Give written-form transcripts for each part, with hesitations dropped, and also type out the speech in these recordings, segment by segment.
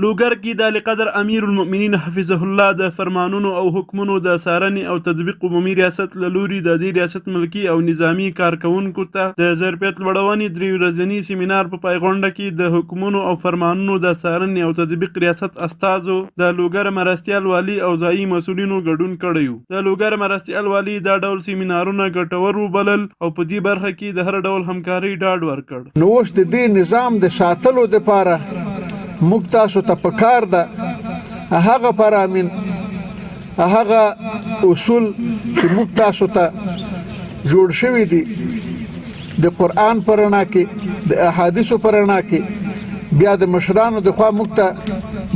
لوګر کې د عالیقدر امیرالمؤمنین حفظه الله د فرمانونو او حکمونو د څارنې او تطبیق عمومي ریاست له لوري د دې ریاست ملکي او نظامي کارکوونکو ته د ظرفیت لوړونې درې ورځني سیمینار په پایغونډه کې د حکمونو او فرمانونو د څارنې او تطبیق ریاست استازو، د لوګر مرستیال والي او ځايي مسؤلینو ګډون کړی و. د لوګر مرستیال والي دا ډول سیمینارونه ګټور وبلل او په دې برخه کې د هر ډول همکارۍ ډاډ ورکړ. نو اوس د دې نظام د ساتلو دپاره موږ تاسو ته پکار ده هغه فرامین، هغه اصول چې موږ تاسو ته جوړ شوي دي د قرآن په رڼا کې، د احادیثو په رڼا کې، بیا د مشرانو د خوا موږ ته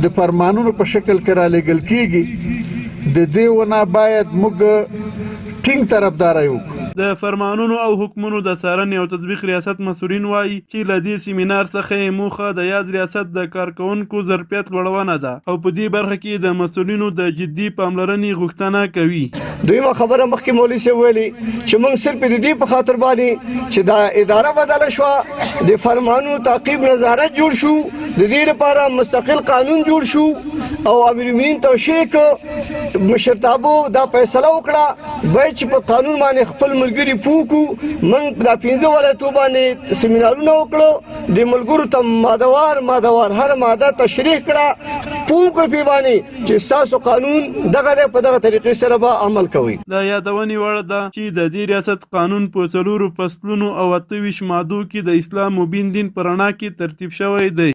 د فرمانونو په شکل کې را لېږل کېږي، د دې ونه باید موږ ټینګ طرفداري وکړو. د فرمانونو او حکمونو د څارنې او تطبیق ریاست مسؤلین وايي چې له دې سیمینار څخه یې موخه د یاد ریاست د کارکوونکو ظرفیت لوړونه ده او په دې برخه کې د مسؤلینو د جدي پاملرنې غوښتنه کوي. دویمه خبره مخکې مولوي صاحب ویلي چې موږ صرف د دې په خاطر باندې چې دا اداره بدله شوه، د فرمانونو تعقیب نظارت جوړ شو، د دې لپاره مستقل قانون جوړ شو او امیرالمؤمنین توشیح کړ، مشرتابو دا فیصله وکړه باید چې په قانون باندې خپل ملګري پوه کړو. موږ دا 5 ولایتو باندې سیمینارونه وکړو، د ملګرو ته مادوار مادوار هر ماده تشریح کړه، پوه کړ پې باندې چې ستاسو قانون دغه دی، په دغه طریقې سره به عمل کوئ. د یادونې وړ ده چې د دې ریاست قانون په څلورو فصلونو او 28 مادو کې د اسلام مبین دین په رڼا کې ترتیب شوی دی.